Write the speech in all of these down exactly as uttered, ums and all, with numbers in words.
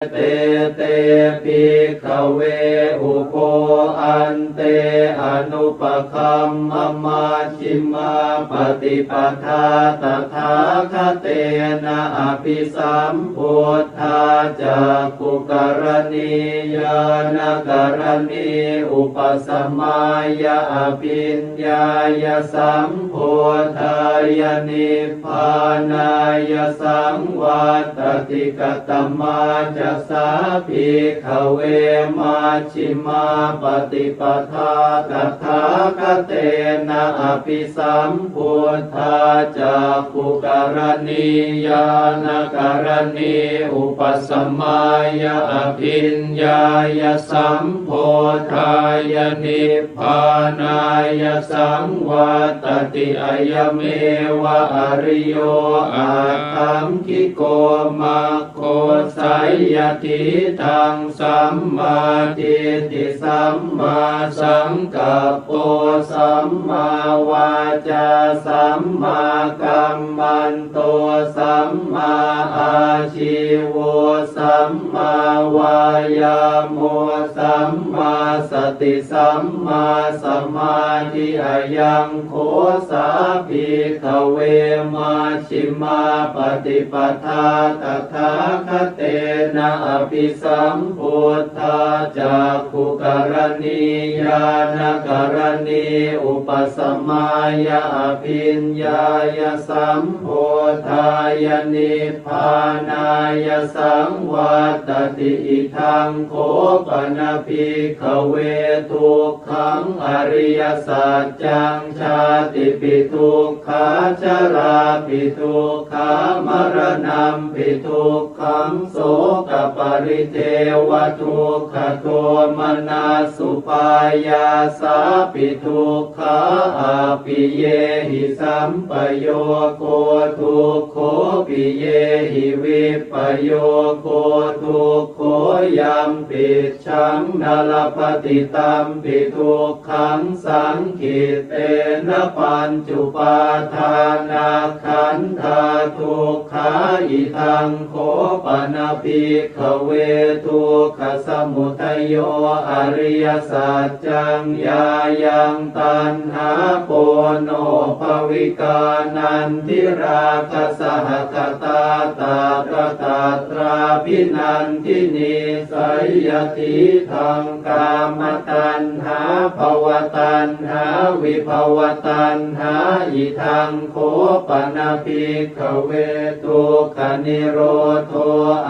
Te te bhikkhave ubho ante anupagamma majjhimā paṭipadā tathāgatena abhisambuddhā cakkhukaraṇī ñāṇakaraṇī upasamāya abhiññāya sambodhāya nibbānāya saṃvattati. Katamā ca sā bhikkhave majjhimā paṭipadā tathāgatena abhisambuddhā cakkhukaraṇī ñāṇakaraṇī upasamāya abhiññāya sambodhāya nibbānāya saṃvattati? Ayameva ariyo aṭṭhaṅgiko mag go, seyyathīdaṃ: sammādiṭṭhi sammāsaṅkappo sammāvācā sammākammanto sammāājīvo sammāvāyāmo sammāsati sammāsamādhi. Ayaṃ kho sā bhikkhave majjhimā paṭipadā tathāgatena abhisambuddhā cakkhukaraṇī ñāṇakaraṇī upasamāya abhiññāya sambodhāya nibbānāya saṃvattati. Idaṃ kho pana bhikkhave duk khaṃ ariyasaccaṃ: jātipi dukkhā jarāpi dukkhā maraṇampi dukkhaṃ sokaparidevadukkhadomanassupāyāsāpi dukkhā appiyehi sampayogo dukkho piyehi vippayogo dukkho yampicchaṃ na labhati tampi dukkhaṃ saṅkhittena pañcupādānakkhandhā dukkhā. Idaṃ kho pana bhikkhave dukkhasamudayo ariyasaccaṃ: yāyaṃ taṇhā ponobbhavikā nandirāgasahagatā tatra tatrābhinandinī, seyyathīdaṃ: kāmataṇhā bhavataṇhā vibhavataṇhā. Idaṃ kho pana bhikkhave dukkhanirodho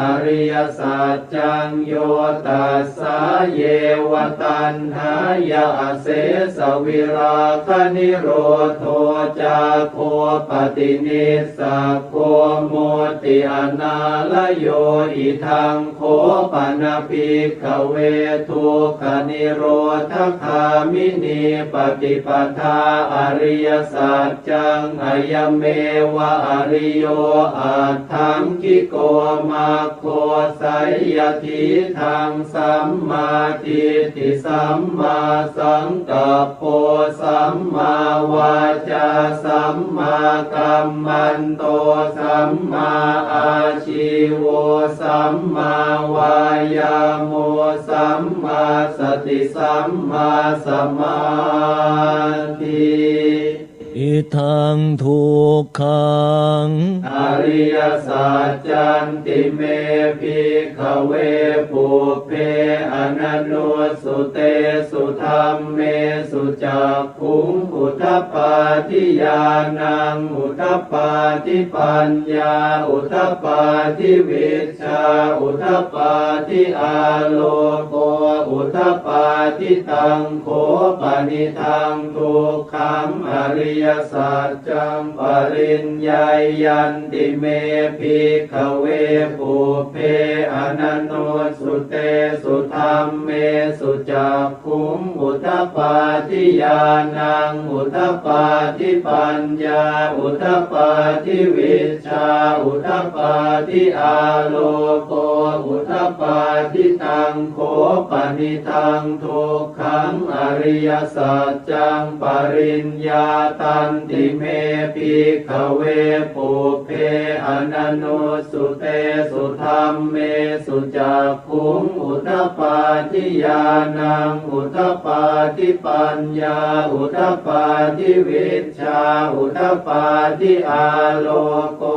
ariyasaccaṃ: yo tassāyeva taṇhāya asesavirāganirodho cāgo paṭinissaggo mutti anālayo. Idaṃ kho pana bhikkhave dukkhanirodhagāminī paṭipadā ariyasaccaṃ: ayameva ariyo aṭṭhaṅgiko maggo, seyyathīdaṃ: sammādiṭṭhi sammāsaṅkappo sammāvācā sammākammanto sammāājīvo sammāvāyāmo sammāsati sammāsamādhi. Idaṃ dukkhaṃ ariyasaccanti me bhikkhave pubbe ananussutesu dhammesu cakkhuṃ udapādi ñāṇaṃ udapādi paññā udapādi vijjā udapādi āloko udapādi. Taṃ kho panidaṃ dukkhaṃ ariyasaccaṃ pariññeyyanti me bhikkhave pubbe ananussutesu dhammesu cakkhuṃ udapādi ñāṇaṃ udapādi paññā udapādi vijjā udapādi āloko udapādi. Taṃ kho pana panidaṃ dukkhaṃ ariyasaccaṃ pariññātanti me bhikkhave pubbe ananussutesu dhammesu cakkhuṃ udapādi ñāṇaṃ udapādi paññā udapādi vij jā udapādi āloko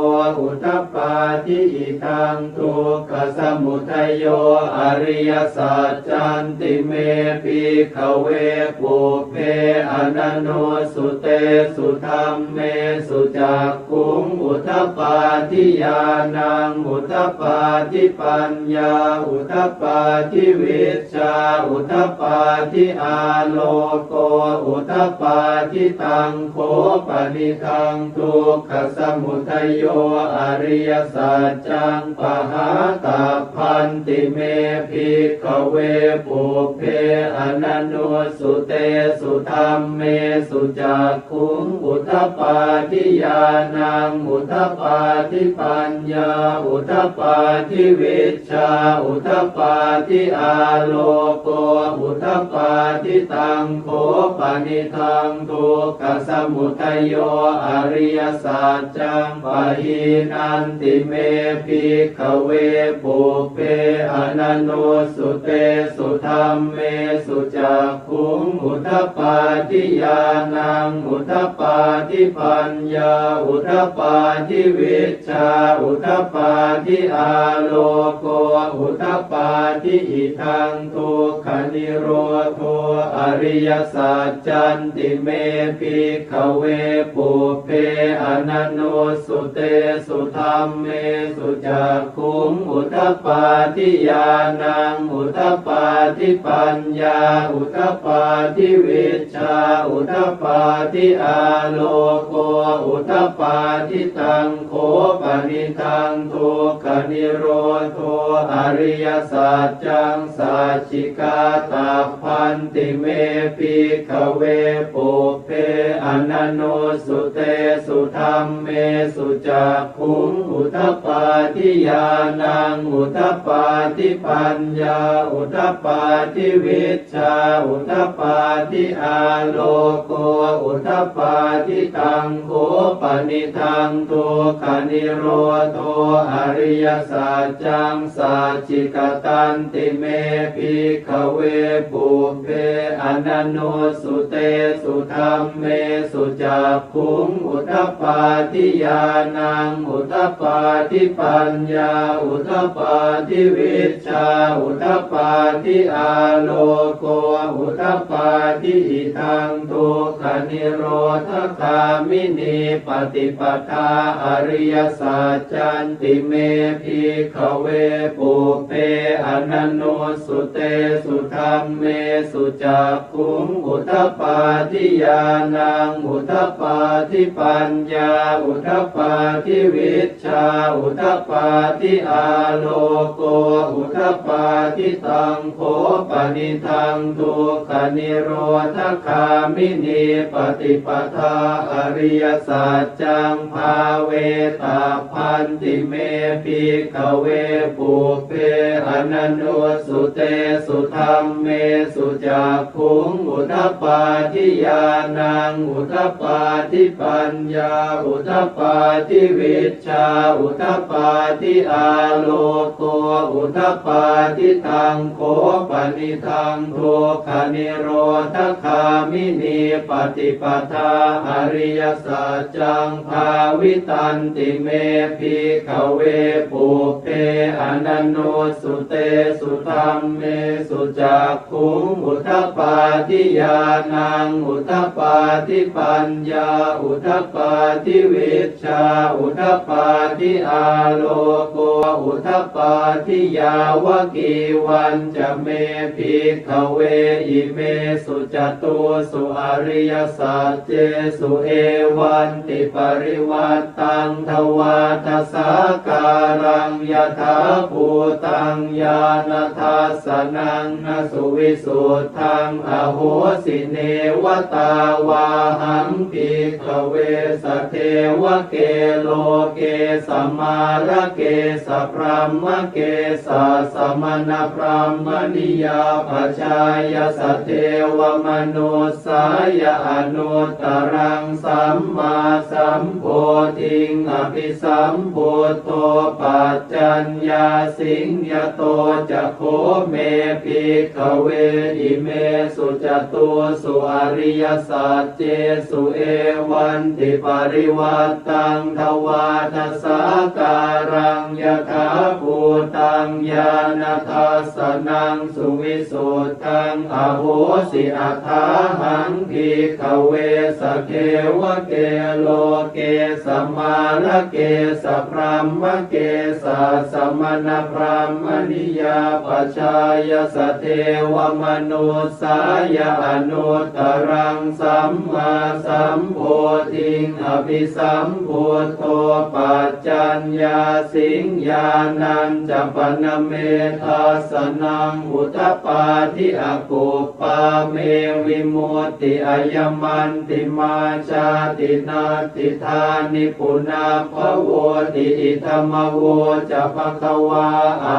udapādi. Idaṃ dukkhasamudayo ariyasaccanti me bhikkhave pubbe ananussutesu dhammesu cakkhuṃ udapādi ñāṇaṃ udapādi paññā udapādi vij jā udapādi āloko udapādi. Taṃ kho panidaṃ dukkhasamudayo ariyasaccaṃ pahātabbanti me bhikkhave pubbe ananussutesu dhammesu cak khuṃ udapādi ñāṇaṃ udapādi paññā udapādi vij jā udapādi āloko udapādi. Taṃ kho panidaṃ dukkhasamudayo ariyasaccaṃ pahīnanti me bhikkhave pubbe ananussutesu dhammesu cak khuṃ udapādi ñāṇaṃ udapādi paññā udapādi vij jā udapādi āloko udapādi. Idaṃ dukkhanirodho ariyasaccanti me bhikkhave pubbe ananussutesu dhammesu cak khuṃ udapādi ñāṇaṃ udapādi paññā udapādi vij jā udapādi āloko udapādi. Taṃ kho panidaṃ dukkhanirodho ariyasaccaṃ sacchikātabbanti me bhikkhave pubbe ananussutesu dhammesu cak khuṃ udapādi ñāṇaṃ udapādi paññā udapādi vij jā udapādi āloko udapādi. Taṃ kho panidaṃ dukkhanirodho ariyasaccaṃ sacchikatanti me bhikkhave pubbe ananussutesu dhammesu cak khuṃ udapādi ñāṇaṃ udapādi paññā udapādi vij jā udapādi āloko udapādi. Idaṃ dukkhanirodhagāminī paṭipadā ariyasaccanti me bhikkhave pubbe ananussutesu dhammesu cak khuṃ udapādi ñāṇaṃ udapādi paññā udapādi vij jā udapādi āloko udapādi. Taṃ kho panidaṃ dukkhanirodhagāminī paṭipadā ariyasaccaṃ bhāvetabbanti me bhikkhave pubbe ananussutesu dhammesu cak khuṃ udapādi ñāṇaṃ udapādi paññā udapādi vij jā udapādi āloko udapādi. Taṃ kho panidaṃ dukkhanirodhagāminī paṭipadā ariyasaccaṃ bhāvitanti me bhikkhave pubbe ananussutesu dhammesu cak khuṃ udapādi ñāṇaṃ udapādi paññā udapādi vij jā udapādi āloko udapādi. Yāvakīvañca me bhikkhave imesu catūsu ariyasaccesu evantiparivaṭṭaṃ dvādasākāraṃ yathābhūtaṃ ñāṇadassanaṃ na suvisuddhaṃ ahosi. Neva tāvāhaṃ bhikkhave sadevake loke samārake sabrahmake sassamaṇabrāhmaṇe yā pajāya sadevamanussāya anuttaraṃ sammāsambodhiṃ abhisambuddho paccaññāsiṃ. Yato ca kho me bhikkhave imesu catūsu ariyasaccesu evantiparivaṭṭaṃ dvādasākāraṃ yathābhūtaṃ ñāṇadassanaṃ suvisuddhaṃ ahosi. Athāhaṃ bhikkhave sadevake loke samārake sabrahmake sassamaṇabrāhmaṇiyā pajāya sadevamanussāya anuttaraṃ sammāsambodhiṃ abhisambuddho paccaññāsiṃ. Ñāṇañca pana me dassanaṃ udapādi, akup pā me vimutti, ayamantimā jāti, natthidāni punabbhavoti. Idamavoca bhagavā.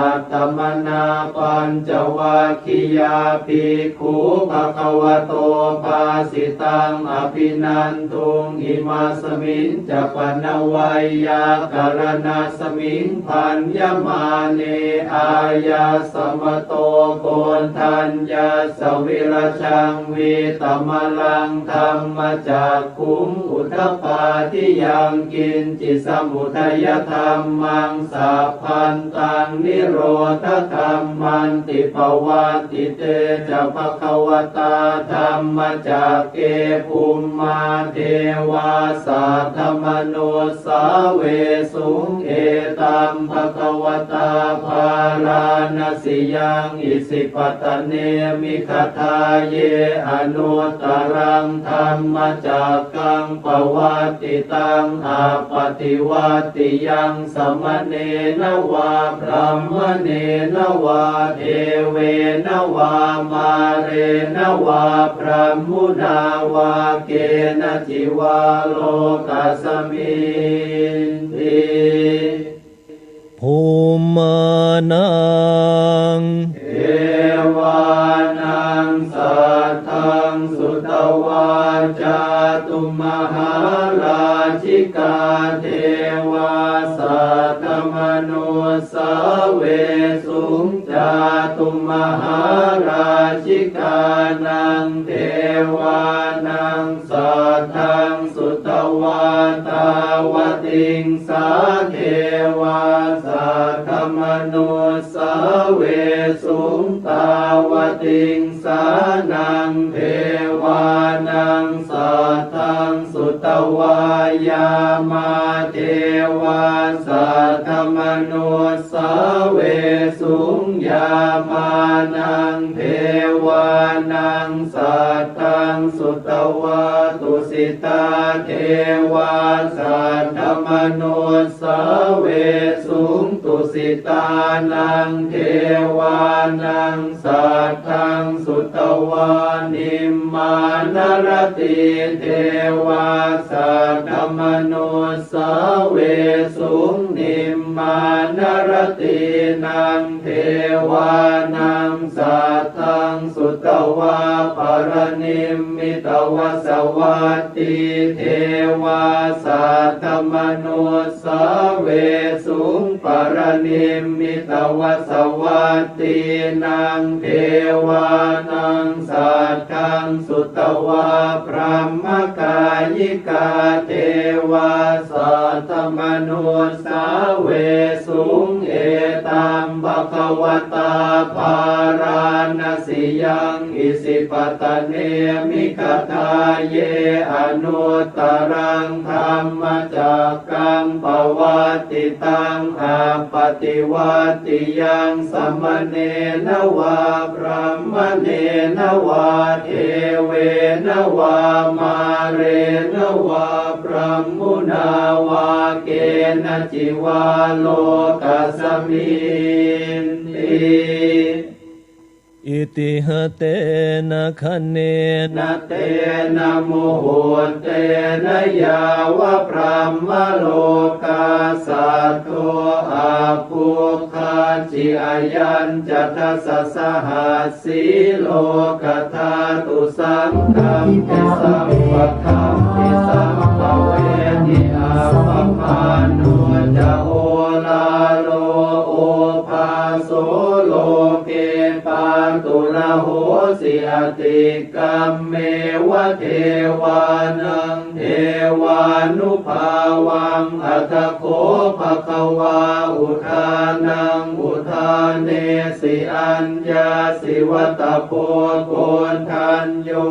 Attamanā pañcavaggiyā bhikkhū bhagavato bhāsitaṃ abhinanduṃ. Imasmiñca pana veyyākaraṇasmiṃ bhaññamāne āyasmato Koṇḍaññassa virajaṃ vītamalaṃ dhammacakkhuṃ udapādi: yaṃ kiñci samudayadhammaṃ sabbantaṃ nirodhadhammanti. Pavattite ca bhagavatā dhammacakke bhummā devā saddamanussāvesuṃ: etaṃ bhagavatā Bārāṇasiyaṃ Isipatane Migadāye anuttaraṃ dhammacakkaṃ pavattitaṃ appaṭivattiyaṃ samaṇena vā brāhmaṇena vā devena vā mārena vā brahmunā vā kenaci vā lokasminti. Bhummānaṃ devānaṃ saddaṃ sutvā cātummahārājikā devā saddamanussāvesuṃ. Cātummahārājikānaṃ devānaṃ saddaṃ sutvā tāvatiṃsā devā saddamanussāvesuṃ. Tāvatiṃsānaṃ devānaṃ saddaṃ sutvā yāmā devā saddamanussāvesuṃ. Yāmānaṃ devānaṃ saddaṃ sutvā tusitā devā saddamanussāvesuṃ. Tusitānaṃ devānaṃ saddaṃ sutvā nimmānaratī devā saddamanussāvesuṃ. Nimmānaratīnaṃ devānaṃ saddaṃ sutvā paranimmitavasavattī devā saddamanussāvesuṃ. Paranimmitavasavattīnaṃ devānaṃ saddaṃ sutvā brahmakāyikā devā saddamanussāvesuṃ. Etaṃ bhagavatā Bārāṇasiyaṃ Isipatane Migadāye anuttaraṃ dhammacakkaṃ pavattitaṃ appaṭivattiyaṃ samaṇena vā brāhmaṇena vā devena vā mārena vā brahmunā vā kenaci vā lokasminti. Itiha tena khaṇena tena muhuttena yāva brahmalokā saddo abbhuggacchi. Ayañca dasasahassī lokadhātu saṅkampi sampakampi sampavedhi. Appamāṇo ca oḷāro obhāso loke pāturahosi atikkammeva devānaṃ devānubhāvaṃ. Atha kho bhagavā udānaṃ udānesi: Aññāsi vata bho koṇḍañño,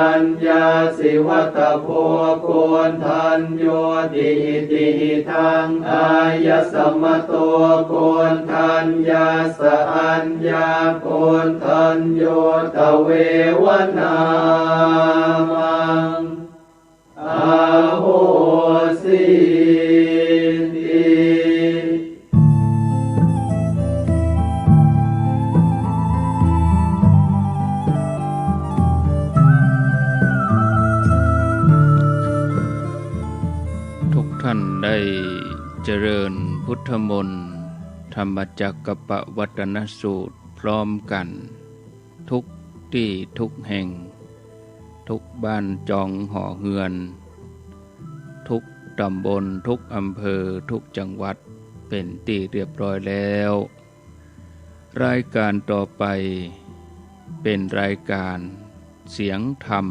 aññāsi vata bho koṇḍaññoti. Itihidaṃ āyasmato koṇḍaññassa aññākoṇḍañño tveva nāmaṃ ahosīti. ทุกท่านได้เจริญพุทธมนต์ ธรรมจักกัปปวัตตนสูตรพร้อมกั๋น ทุกตี้ทุกแห่ง ทุกบ้านจองหอเฮือน ทุกต๋ำบล ทุกอำเภอ ทุกจังหวัด เป๋นตี้เรียบร้อยแล้ว รายการต่อไปเป๋นรายการเสียงธรรม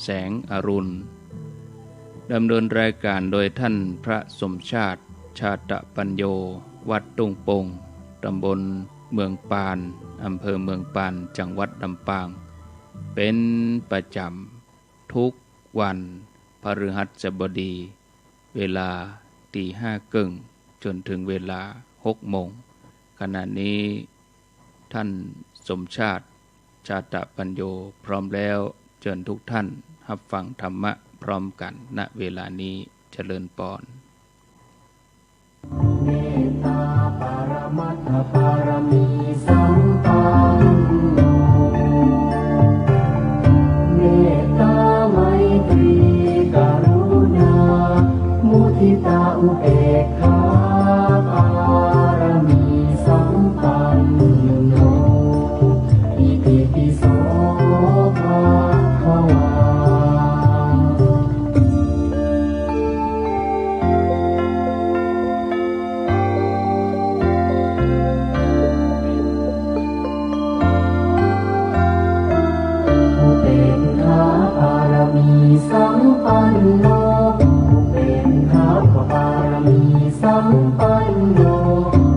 แสงอรุณ ดำเนินรายการโดยท่านพระสมชาติ ชาตะปัญโญ วัดตุ้งโป่ง ต๋ำบลเมืองปาน อำเภอเมืองปาน จังหวัดลำปาง เป๋นประจ๋ำทุกวันพฤหัสบดี เวลาตี๋ห้าเกิ่ง จ๋นเถิงเวลาหกโมง ขณะนี้ท่านสมชาติ ชาตะปัญโญ พร้อมแล้ว เจิญทุกท่านฮับฟังธรรมะพร้อมกั๋น ณ เวลานี้ เจริญปอน เมตตาปรมัตถปารมีสัมปันโน เมตตาไมตรีกรุณามุทิตาอุเบกขาปารมีสัมปันโน อิติปิโสภะคะวา อุเปกขาปารมีสัมปันโน อุเปกขาปารมีสัมปันโน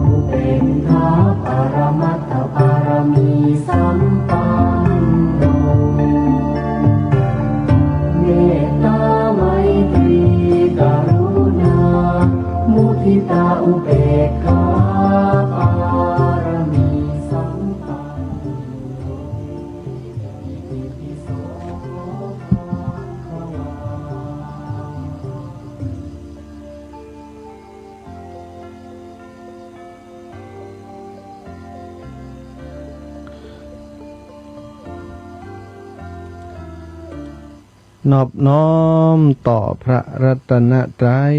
อุเปกขาปรมัตถปารมีสัมปันโน เมตตาไมตรีกรุณามุทิตาอุเปกขาปารมีสัมปันโน อิติปิโสภะคะวา นอบน้อมต่อพระรัตนตรัย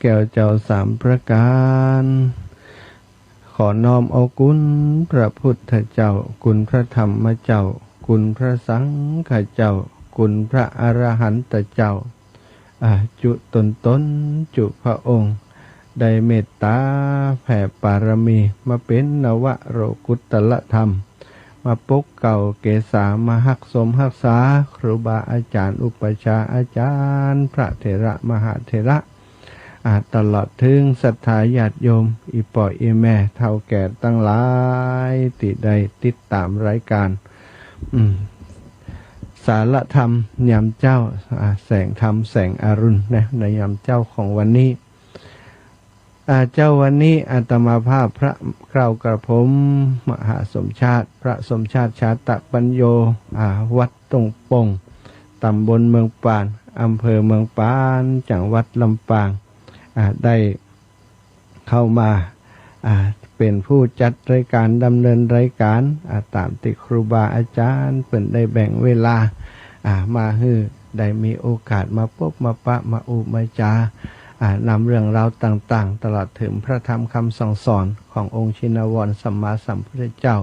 แก้วเจ้าสามประก๋าน ขอน้อมเอาคุณพระพุทธเจ้า คุณพระธรรมเจ้า คุณพระสังฆเจ้า คุณพระอรหันตเจ้า อ่า จุ๊ตนตน จุ๊พระองค์ ได้เมตต๋าแผ่ปารมีมาเป๋นนวโลกุตตรธรรม มาปกเกล้าเกษา มาฮักสมฮักษาครูบาอาจ๋ารย์ อุปัชฌาย์อาจ๋ารย์ พระเถระมหาเถระ อ่า ตลอดเถิงศรัทธาญาติโยม อี่ป้ออี่แม่ เฒ่าแก่ตังหลาย ตี้ได้ติดต๋ามรายก๋าน อืม สารธรรมยามเจ๊า อ่า แสงธรรมแสงอรุณนะ ในยามเจ๊าของวันนี้ อ่า เจ๊าวันนี้อาตมาภาพพระเกล้ากระผมมหาสมชาติ พระสมชาติชาตะปัญโญ อ่า วัดต้งโป่ง ต๋ำบลเมืองปาน อำเภอเมืองปาน จังหวัดลำปาง อ่า ได้เข้ามา อ่า เป๋นผู้จัดรายก๋าน ดำเนินรายก๋าน อ่า ต๋ามตี้ครูบาอาจ๋ารย์เปิ้นได้แบ่งเวลา อ่า มาหื้อได้มีโอกาสมาปบมาปะ มาอู้มาจ๋า อ่า นำเรื่องราวต่างๆ ตลอดเถิงพระธรรมคำสั่งสอนขององค์ชินวรสัมมาสัมพุทธเจ้า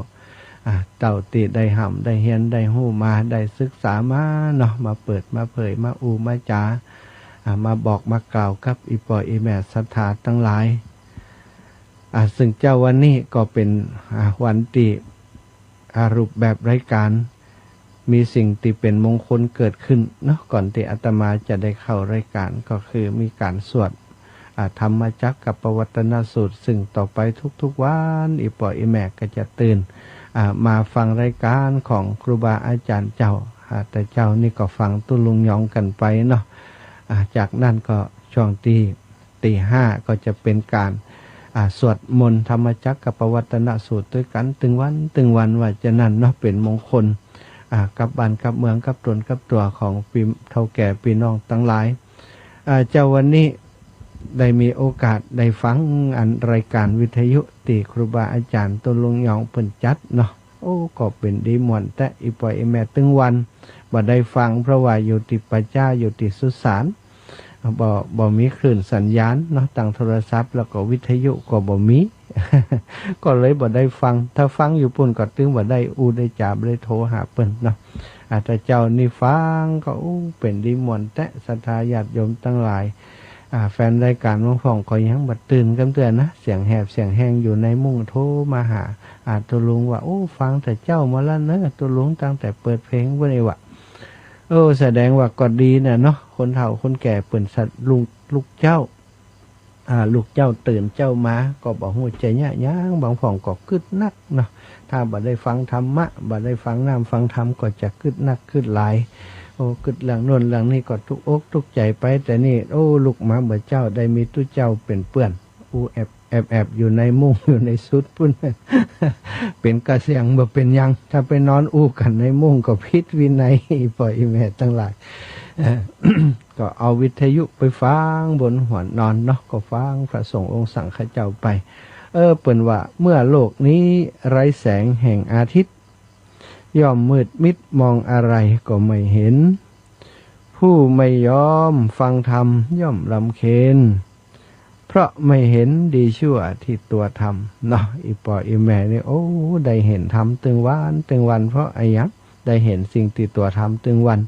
อ่า เต้าตี้ได้ฮ่ำได้เฮียนได้ฮู้มา ได้ศึกษามาเนาะ มาเปิดมาเผย มาอู้มาจ๋า อ่า มาบอกมากล่าวกับอี่ป้ออี่แม่ศรัทธาตังหลาย อ่า ซึ่งเจ๊าวันนี้ก็เป๋น อ่า วันตี้ อ่า รูปแบบรายก๋าน มีสิ่งตี้เป๋นมงคลเกิดขึ้นเนาะ ก่อนตี้อาตมาจะได้เข้ารายก๋าน ก็คือมีก๋านสวด อ่า ธรรมจักรกัปปวัตตนสูตร ซึ่งต่อไปทุกๆ วัน อี่ป้ออี่แม่ก็จะตื่น อ่า มาฟังรายก๋านของครูบาอาจ๋ารย์เจ้า อ่า แต่เจ๊านี้ก็ฟังตุ๊ลุงยองกั๋นไปเนาะ อ่า จากนั้นก็ช่วงตี้ ตีห้าก็จะเป๋นก๋าน อ่า สวดมนต์ธรรมจักรกัปปวัตตนสูตรตวยกั๋นตึงวันตึงวัน ว่าจะนั้นเนาะ เป๋นมงคล อ่า กับบ้านกับเมือง กับตนกับตั๋วของปี้ เฒ่าแก่ปี้น้องตังหลาย อ่า เจ๊าวันนี้ได้มีโอกาสได้ฟังอันรายก๋านวิทยุตี้ครูบาอาจ๋ารย์ตุ๊ลุงยองเปิ้นจัดเนาะ โอ้ ก็เป๋นดีม่วนแต๊ อี่ป้ออี่แม่ ตึงวันบ่ได้ฟัง เพราะว่าอยู่ตี้ป่าจ๊า อยู่ตี้สุสาน บ่ บ่มีคลื่นสัญญาณเนาะ ตังโทรศัพท์แล้วก็วิทยุก็บ่มี ก็เลยบ่ได้ฟัง ถ้าฟังอยู่ปู้นก็ตึงบ่ได้อู้ได้จ๋า บ่ได้โทรหาเปิ้นเนาะ อ่า แต่เจ๊านี้ฟังก็ โอ้ เป๋นดีม่วนแต๊ ศรัทธาญาติโยมตังหลาย อ่า แฟนรายก๋านบางพ่องก็ยังบ่ตื่นกำเตื้อนะ เสียงแหบเสียงแฮงอยู่ในมุ้งโทรมาหา อ่า ตุ๊ลุงว่า โอ้ ฟังแต่เจ๊ามาละเนาะ ตุ๊ลุง ตั้งแต่เปิดเพลงปู้นเน่ว่า โอ้ แสดงว่าก็ดีน่ะเนาะ คนเฒ่าคนแก่เปิ้นสะ ลุก ลุกเจ๊า อ่า ลุกเจ๊าตื่นเจ๊ามา ก็บ่ฮู้จะเยียะหยัง บางพ่องก็กึ๊ดนักเนาะ ถ้าบ่ได้ฟังธรรมะ บ่ได้ฟังน้ำฟังธรรม ก็จะกึ๊ดนักกึ๊ดหลาย โอ้ กึ๊ดเรื่องโน้นเรื่องนี้ก็ตุ๊กอกตุ๊กใจ๋ไป แต่นี่ โอ้ ลุกมาบ่าเจ๊า ได้มีตุ๊เจ้าเป๋นเปื้อน อู้แอบ แอบแอบอยู่ในมุ้ง อยู่ในสุดปู้น เป๋นกระเสียงบ่เป๋นหยัง ถ้าไปนอนอู้กั๋นในมุ้งก็ผิดวินัย อี่ป้ออี่แม่ตังหลาย เอ่อ ก็เอาวิทยุไปฟังบนหัวนอนเนาะ ก็ฟังพระสงฆ์องค์สังฆเจ้าไป เออ เปิ้นว่า เมื่อโลกนี้ไร้แสงแห่งอาทิตย์ ย่อมมืดมิดมองอะไรก็ไม่เห็น ผู้ไม่ยอมฟังธรรมย่อมรำเค็ญ เพราะไม่เห็นดีชั่วที่ตัวทำเนาะ อี่ป้ออี่แม่นี่ โอ้ ได้หันธรรมตึงวันตึงวัน เพราะอะหยัง ได้หันสิ่งตี้ตั๋วทำตึงวัน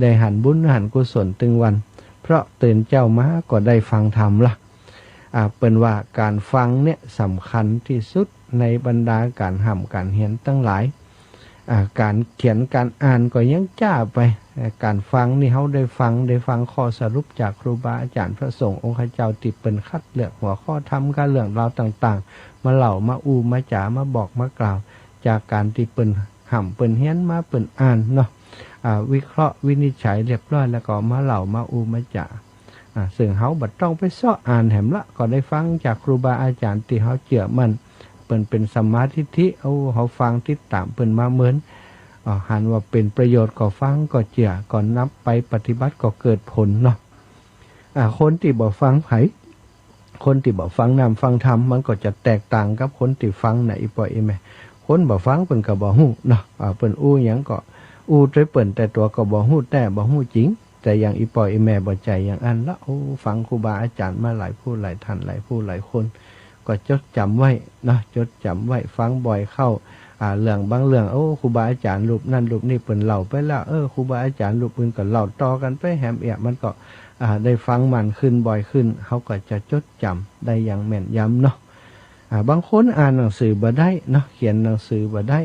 ได้หันบุญหันกุศลตึงวัน เพราะตื่นเจ๊ามาก็ได้ฟังธรรมละ อ่า เปิ้นว่าก๋านฟังเนี่ยสำคัญตี้สุดในบรรดาก๋านฮ่ำก๋านเฮียนตังหลาย อ่า ก๋านเขียนก๋านอ่านก็ยังจ๊าไป อ่า ก๋านฟังนี่เฮาได้ฟัง ได้ฟังข้อสรุปจากครูบาอาจ๋ารย์พระสงฆ์องค์เจ้าตี้เปิ้นคัดเลือกหัวข้อธรรมกับเรื่องราวต่างๆ มาเล่ามาอู้มาจ๋ามาบอกมากล่าว จากก๋านตี้เปิ้นฮ่ำเปิ้นเฮียนมาเปิ้นอ่านเนาะ อ่า วิเคราะห์วินิจฉัยเรียบร้อยแล้วก็มาเล่ามาอู้มาจ๋า อ่า ซึ่งเฮาบ่ต้องไปเซาะอ่านแหมละ ก็ได้ฟังจากครูบาอาจ๋ารย์ตี้เฮาเจื้อมั่น เปิ้นเป๋นสัมมาทิฏฐิ โอ้ เฮาฟังติดต๋ามเปิ้นมาเมิน อ่า หันว่าเป๋นประโยชน์ก็ฟังก็เจื้อ ก็นำไปปฏิบัติก็เกิดผลเนาะ อ่า คนตี้บ่ฟังใผ คนตี้บ่ฟังน้ำฟังธรรม มันก็จะแตกต่างกับคนตี้ฟังนะ อี่ป้ออี่แม่ คนบ่ฟังเปิ้นก็บ่ฮู้เนาะ อ่า เปิ้นอู้หยังก็อู้ตวยเปิ้น แต่ตั๋วก็บ่ฮู้แต๊ บ่ฮู้จริง แต่อย่างอี่ป้ออี่แม่บ่ใจ้อย่างอั้นละ โอ้ ฟังครูบาอาจ๋ารย์มาหลายผู้หลายท่าน หลายผู้หลายคน ก็จดจ๋ำไว้เนาะ จดจ๋ำไว้ ฟังบ่อยเข้า อ่า เรื่องบางเรื่อง โอ้ ครูบาอาจ๋ารย์รูปนั้นรูปนี้เปิ้นเล่าไปแล้ว เออ ครูบาอาจ๋ารย์รูปอื่นก็เล่าต่อกั๋นไปแหมเอี้ย มันก็ อ่า ได้ฟังมั่นขึ้นบ่อยขึ้น เฮาก็จะจดจ๋ำได้อย่างแม่นยำเนาะ อ่า บางคนอ่านหนังสือบ่ได้เนาะ เขียนหนังสือบ่ได้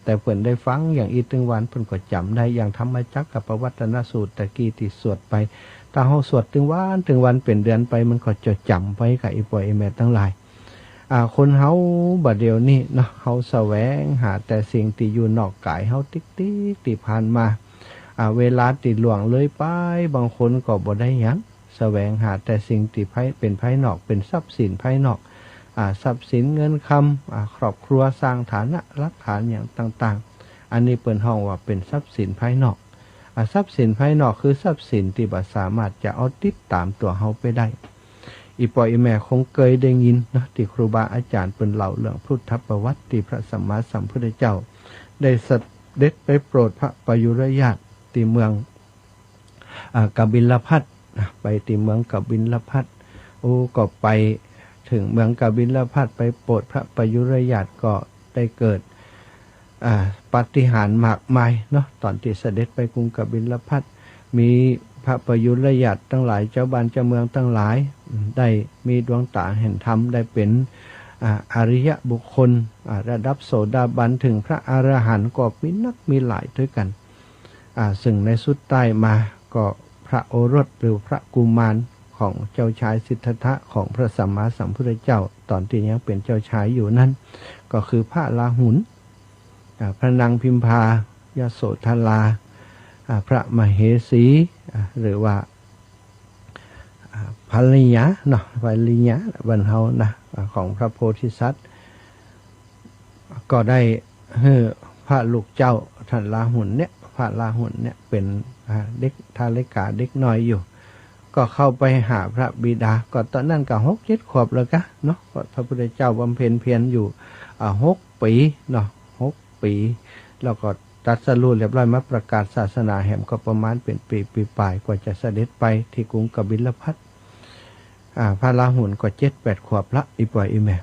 แต่เปิ้นได้ฟังอย่างอี้ตึงวัน เปิ้นก็จ๋ำได้ อย่างธรรมจักรกัปปวัตตนสูตรตะกี้ตี้สวดไป ถ้าเฮาสวดตึงวันตึงวันเป๋นเดือนไป มันก็จะจ๋ำไปก่ะ อี่ป้ออี่แม่ตังหลาย อ่า คนเฮาบ่าเดี่ยวนี้เนาะ เฮาแสวงหาแต่สิ่งตี้อยู่นอกก๋ายเฮาติ๊กๆ ตี้ผ่านมา อ่า เวลาตี้ล่วงเลยไป บางคนก็บ่ได้หยัง แสวงหาแต่สิ่งตี้ภาย เป๋นภายนอก เป๋นทรัพย์สินภายนอก อ่า ทรัพย์สินเงินคำ อ่า ครอบครัว สร้างฐานะ หลักฐานอย่างต่างๆ อันนี้เปิ้นฮ้องว่าเป๋นทรัพย์สินภายนอก อ่า ทรัพย์สินภายนอกคือทรัพย์สินตี้บ่สามารถจะเอาติดต๋ามตั๋วเฮาไปได้ อี่ป้ออี่แม่คงเกยได้ยินเนาะ ตี้ครูบาอาจ๋ารย์เปิ้นเล่าเรื่องพุทธประวัติ ตี้พระสัมมาสัมพุทธเจ้าได้เสด็จไปโปรดพระปยุรญาติตี้เมือง อ่า กบิลพัสนะ ไปตี้เมืองกบิลพัส โอ้ ก็ไปเถิงเมืองกบิลพัส ไปโปรดพระปยุรญาติ ก็ได้เกิด อ่า ปาฏิหาริย์มากมายเนาะ ต๋อนตี้เสด็จไปกรุงกบิลพัส มีพระปยุรญาติตังหลาย จาวบ้านจาวเมืองตังหลาย อืม ได้มีดวงต๋าหันธรรม ได้เป๋น อ่า อริยบุคคล อ่า ระดับโสดาบันเถิงพระอรหันต์ ก็มีนักมีหลายตวยกั๋น อ่า เซิ่งในสุดต๊ายมาก็พระโอรสหรือพระกุมารของเจ้าชายสิทธัตถะของพระสัมมาสัมพุทธเจ้า ต๋อนตี้ยังเป๋นเจ้าชายอยู่นั้น ก็คือพระราหุล อ่า พระนางพิมพา ยโสธรา อ่า พระมเหสี อ่า หรือว่า อ่า ภริยาเนาะ ภริยาบ้านเฮานะ อ่า ของพระโพธิสัตว์ ก็ได้หื้อพระลูกเจ้าต้านราหุลเนี่ย พระราหุลเนี่ยเป๋น อ่า เด็กทาริกาเด็กน้อยอยู่ ก็เข้าไปหาพระบิดา ก็ต๋อนนั้นก็หกเจ็ดขวบแล้วกะเนาะ เพราะพระพุทธเจ้าบำเพ็ญเพียรอยู่ อ่า หกปี๋เนาะ หกปี๋ แล้วก็ตรัสรู้เรียบร้อย มาประกาศศาสนาแหมก็ประมาณเป๋นปี๋ ปี๋ป๋าย กว่าจะเสด็จไปตี้กรุงกบิลพัส อ่า พระราหุลก็เจ็ดแปดขวบละ อี่ป้ออี่แม่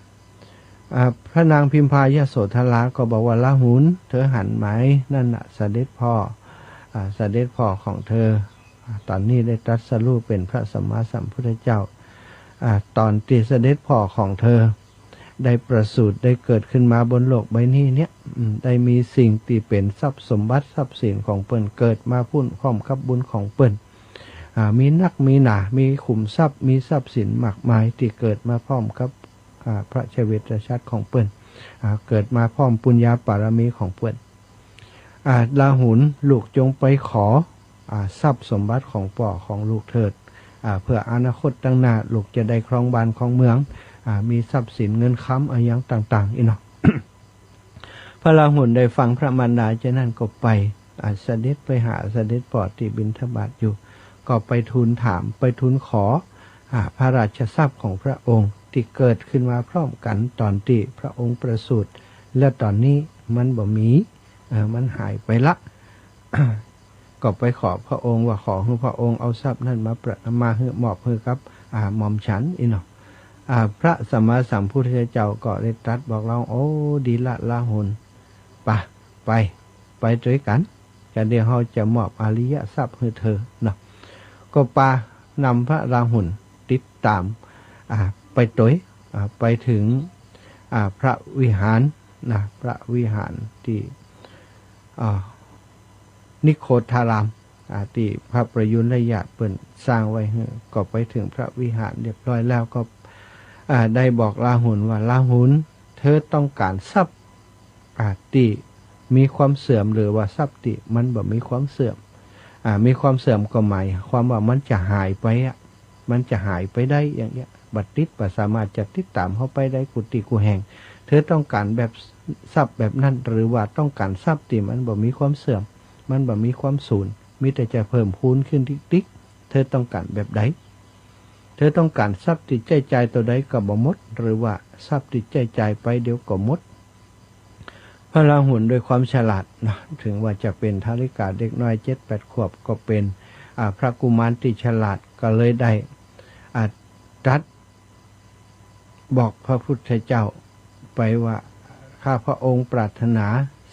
อ่า พระนางพิมพายโสธราก็บอกว่า ราหุล เธอหันไหม นั่นน่ะเสด็จพ่อ อ่า เสด็จพ่อของเธอ อ่า ต๋อนนี้ได้ตรัสรู้เป๋นพระสัมมาสัมพุทธเจ้า อ่า ต๋อนตี้เสด็จพ่อของเธอ ได้ประสูติ ได้เกิดขึ้นมาบนโลกใบนี้เนี่ย อืม ได้มีสิ่งตี้เป๋นทรัพย์สมบัติทรัพย์สินของเปิ้น เกิดมาพุ้นพร้อมกับบุญของเปิ้น อ่า มีนักมีหนา มีขุมทรัพย์ มีทรัพย์สินมากมายตี้เกิดมาพร้อมกับ อ่า พระชีวิตชาติของเปิ้น อ่า เกิดมาพร้อมปุญญาปารมีของเปิ้น อ่า ราหุล ลูกจงไปขอ อ่า ทรัพย์สมบัติของป้อของลูกเถิด อ่า เพื่ออนาคตตังหน้าลูกจะได้ครองบ้านครองเมือง อ่า มีทรัพย์สินเงินคำอะหยังต่างๆ อี้เนาะ พระราหุลได้ฟังพระมารดาเจ้านั้นก็ไป อ่า เสด็จไปหาเสด็จป้อตี้บิณฑบาตอยู่ ก็ไปทูลถาม ไปทูลขอ อ่า พระราชทรัพย์ของพระองค์ตี้เกิดขึ้นมาพร้อมกั๋นต๋อนตี้พระองค์ประสูติ และต๋อนนี้มันบ่มี เอ่อ มันหายไปละ ก็ไปขอพระองค์ว่า ขอหื้อพระองค์เอาทรัพย์นั้นมาประ มาหื้อ มอบหื้อกับ อ่า หม่อมฉัน อี้เนาะ อ่า พระสัมมาสัมพุทธเจ้าก็ได้ตรัสบอกราหุล โอ้ ดีละราหุล ไป ไป ไปตวยกั๋น จะเดี๋ยวเฮาจะมอบอริยทรัพย์หื้อเธอเนาะ ก็ปานำพระราหุลติดต๋าม อ่า ไปตวย อ่า ไปเถิง อ่า พระวิหารนะ พระวิหารตี้ อ่า นิโคธาราม อ่า ตี้พระปยุรญาติเปิ้นสร้างไว้หื้อ ก็ไปเถิงพระวิหารเรียบร้อยแล้วก็ อ่า ได้บอกราหุลว่า ราหุล เธอต้องก๋านทรัพย์ อ่า ตี้มีความเสื่อม หรือว่าทรัพย์ตี้มันบ่มีความเสื่อม อ่า มีความเสื่อมก็หมายความว่ามันจะหายไปอะ มันจะหายไปได้อย่างเงี้ย บ่ติด บ่สามารถจะติดต๋ามเฮาไปได้กู้ตี้กู้แห่ง เธอต้องก๋านแบบทรัพย์แบบนั้น หรือว่าต้องก๋านทรัพย์ตี้มันบ่มีความเสื่อม มันบ่มีความสูญ มีแต่จะเพิ่มพูนขึ้นติ๊กๆ เธอต้องก๋านแบบใด เธอต้องก๋านทรัพย์ตี้ใจ๊จ่ายเต้าใดก็บ่หมด หรือว่าทรัพย์ตี้ใจ๊จ่ายไปเดี๋ยวก็หมด พระราหุลด้วยความฉลาดนะ ถึงว่าจะเป๋นทาริกาเด็กน้อยเจ็ดแปดขวบ ก็เป๋น อ่า พระกุมารตี้ฉลาด ก็เลยได้ อ่า ตรัสบอกพระพุทธเจ้าไปว่า ข้าพระองค์ปรารถนา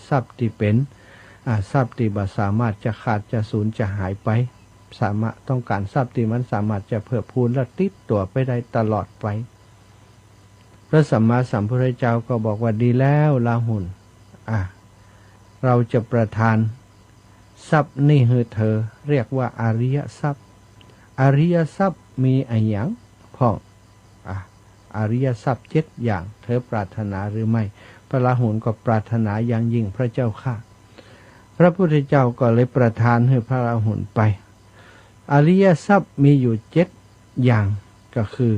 ทรัพย์ตี้เป๋น อ่า ทรัพย์ตี้บ่สามารถจะขาดจะสูญจะหายไป สามารถ ต้องก๋านทรัพย์ตี้มันสามารถจะเพิ่มพูนและติดตั๋วไปได้ตลอดไป พระสัมมาสัมพุทธเจ้าก็บอกว่า ดีแล้วราหุล อ่ะ เราจะประทานทรัพย์นี้หื้อเธอ เรียกว่าอริยทรัพย์ อริยทรัพย์มีอะหยังพ่อง อ่ะ อริยทรัพย์เจ็ดอย่าง เธอปรารถนาหรือไม่ พระราหุลก็ปรารถนาอย่างยิ่งพระเจ้าข้า พระพุทธเจ้าก็เลยประทานหื้อพระราหุลไป อริยทรัพย์มีอยู่เจ็ดอย่าง ก็คือ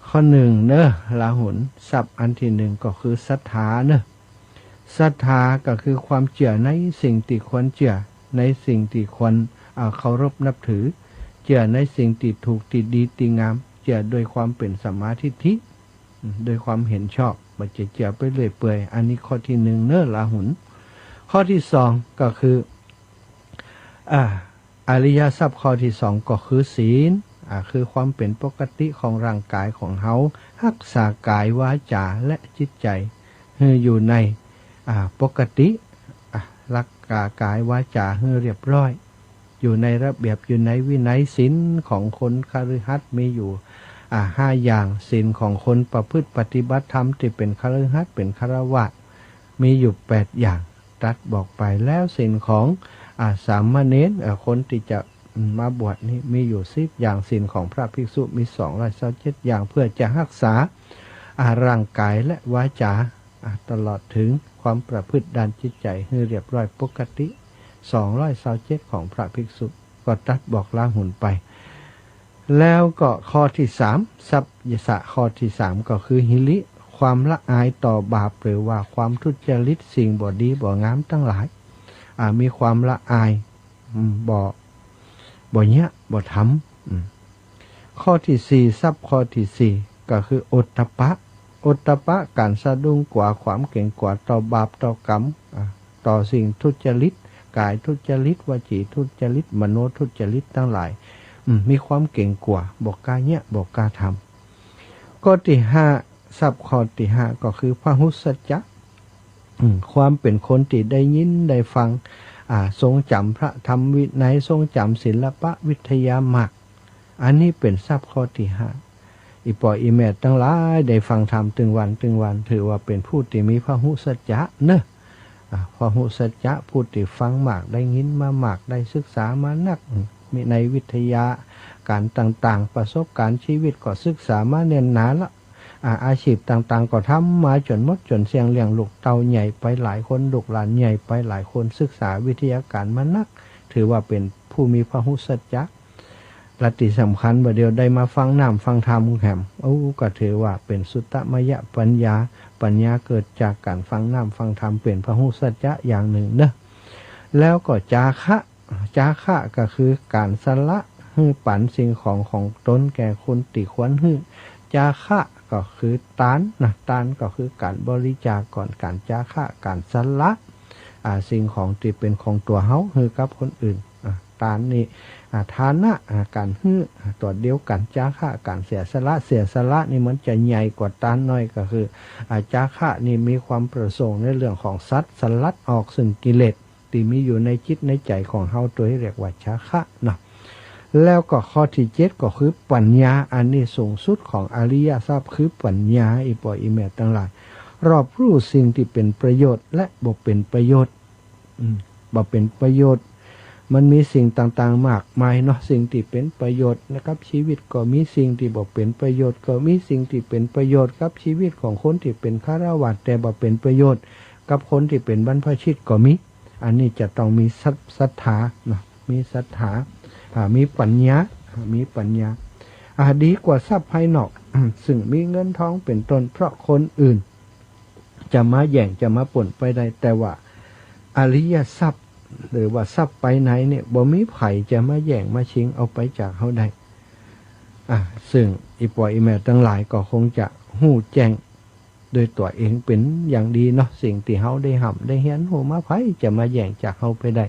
ข้อหนึ่งเนอะ ราหุล ทรัพย์อันตี้หนึ่งก็คือศรัทธาเนอะ ศรัทธาก็คือความเจื้อในสิ่งตี้ควรเจื้อ ในสิ่งตี้ควร อ่า เคารพนับถือ เจื้อในสิ่งตี้ถูกตี้ดีตี้งาม เจื้อโดยความเป๋นสัมมาทิฏฐิ อืม โดยความเห็นชอบ บ่ใจ้เจื้อไปเรื่อยเปื่อย อันนี้ข้อตี้หนึ่งเนาะ ราหุล ข้อตี้สองก็คือ อ่า อริยทรัพย์ข้อตี้สองก็คือศีล อ่า คือความเป๋นปกติของร่างก๋ายของเฮา ฮักษากายวาจ๋าและจิตใจ๋หื้ออยู่ใน อ่า ปกติ อ่า ฮักษากายวาจ๋าหื้อเรียบร้อย อยู่ในระเบียบ อยู่ในวินัย ศีลของคนคฤหัสถ์มีอยู่ อ่า ห้าอย่าง ศีลของคนประพฤติปฏิบัติธรรมตี้เป๋นคฤหัสถ์ เป๋นฆราวาส มีอยู่แปดอย่าง ตรัสบอกไป แล้วศีลของ อ่า สามเณร เอ่อ คนตี้จะ อืม มาบวชนี่มีอยู่สิบอย่าง ศีลของพระภิกษุมีสองร้อยซาวเจ็ดอย่าง เพื่อจะฮักษา อ่า ร่างก๋ายและวาจ๋า อ่า ตลอดเถิงความประพฤติด้านจิตใจ๋หื้อเรียบร้อยปกติ สองร้อยซาวเจ็ดของพระภิกษุ ก็ตรัสบอกราหุลไป แล้วก็ข้อตี้สาม สัพพะ ข้อตี้สามก็คือหิริ ความละอายต่อบาป หรือว่าความทุจริต สิ่งบ่ดีบ่งามตังหลาย อ่า มีความละอาย อืม บ่ บ่เยียะ บ่ทำ อืม ข้อตี้สี่ สัพพะ ข้อตี้สี่ก็คือโอตตัปปะ โอตตัปปะ ก๋านสะดุ้งกั๋ว ความเก๋งกั๋วต่อบาปต่อกรรม อ่า ต่อสิ่งทุจริต ก๋ายทุจริต วจีทุจริต มโนทุจริตตังหลาย อืม มีความเก๋งกั๋ว บ่กล้าเยียะ บ่กล้าทำ ข้อตี้ห้า สัพพะ ข้อตี้ห้าก็คือพหุสัจจะ อืม ความเป๋นคนตี้ได้ยินได้ฟัง อ่า ทรงจ๋ำพระธรรมวินัย ทรงจ๋ำศิลปะวิทยามาก อันนี้เป๋นสัพพะ ข้อตี้ห้า อี่ป้ออี่แม่ตังหลายได้ฟังธรรมตึงวันตึงวัน ถือว่าเป๋นผู้ตี้มีพหุสัจจะเนาะ อ่า พหุสัจจะ ผู้ตี้ฟังมาก ได้ยินมามาก ได้ศึกษามานัก อืม มีในวิทยาก๋ารต่างๆ ประสบก๋ารณ์ชีวิตก็ศึกษามาแน่นหนาละ อ่า อาชีพต่างๆ ก็ทำมาจ๋นหมดจ๋นเสี้ยง เลี้ยงลูกเต้าใหญ่ไปหลายคน ลูกหลานใหญ่ไปหลายคน ศึกษาวิทยาก๋ารมานัก ถือว่าเป๋นผู้มีพหุสัจจะ และตี้สำคัญบ่าเดี่ยวได้มาฟังน้ำฟังธรรมแหม โอ้ ก็ถือว่าเป๋นสุตตมยปัญญา ปัญญาเกิดจากก๋านฟังน้ำฟังธรรม เป๋นพหุสัจจะอย่างนึ่งเนาะ แล้วก็จาคะ จาคะก็คือก๋านสละหื้อปันสิ่งของของตนแก่คนตี้ควรหื้อ จาคะก็คือตานนะ ตานก็คือก๋านบริจาคก่อน ก๋านจาคะ ก๋านสละ อ่า สิ่งของตี้เป๋นของตั๋วเฮาหื้อกับคนอื่น อ่า ตานนี่ อ่า ทานะ อ่า ก๋านหื้อ อ่า ตั๋วเดียวกั๋น จาคะ ก๋านเสียสละ เสียสละนี่มันจะใหญ่กว่าตานหน่อย ก็คือ อ่า จาคะนี่มีความประสงค์ในเรื่องของสัตว์ สลัดออกซึ่งกิเลส ตี้มีอยู่ในจิตในใจ๋ของเฮา โตเรียกว่าจาคะเนาะ แล้วก็ข้อตี้เจ็ดก็คือปัญญา อันนี้สูงสุดของอริยทรัพย์คือปัญญา อี่ป้ออี่แม่ตังหลาย รอบรู้สิ่งตี้เป๋นประโยชน์และบ่เป๋นประโยชน์ อืม บ่เป๋นประโยชน์ มันมีสิ่งต่างๆ มากมายเนาะ สิ่งตี้เป๋นประโยชน์กับชีวิตก็มี สิ่งตี้บ่เป๋นประโยชน์ก็มี สิ่งตี้เป๋นประโยชน์กับชีวิตของคนตี้เป๋นฆราวาส แต่บ่เป๋นประโยชน์กับคนตี้เป๋นบรรพชิตก็มี อันนี้จะต้องมีศรัท- ศรัทธาเนาะ มีศรัทธา อ่า มีปัญญา อ่า มีปัญญา อ่า ดีกว่าทรัพย์ภายนอก ซึ่งมีเงินทองเป๋นต้น เพราะคนอื่นจะมาแย่ง จะมาป้นไปได้ แต่ว่าอริยทรัพย์ หรือว่าทรัพย์ภายในเนี่ย บ่มีใผจะมาแย่งมาชิงเอาไปจากเฮาได้ อ่า ซึ่งอี่ป้ออี่แม่ตังหลายก็คงจะฮู้แจ้ง โดยตั๋วเองเป๋นอย่างดีเนาะ สิ่งตี้เฮาได้ฮ่ำได้เฮียนฮู้มา ใผจะมาแย่งจากเฮาไปได้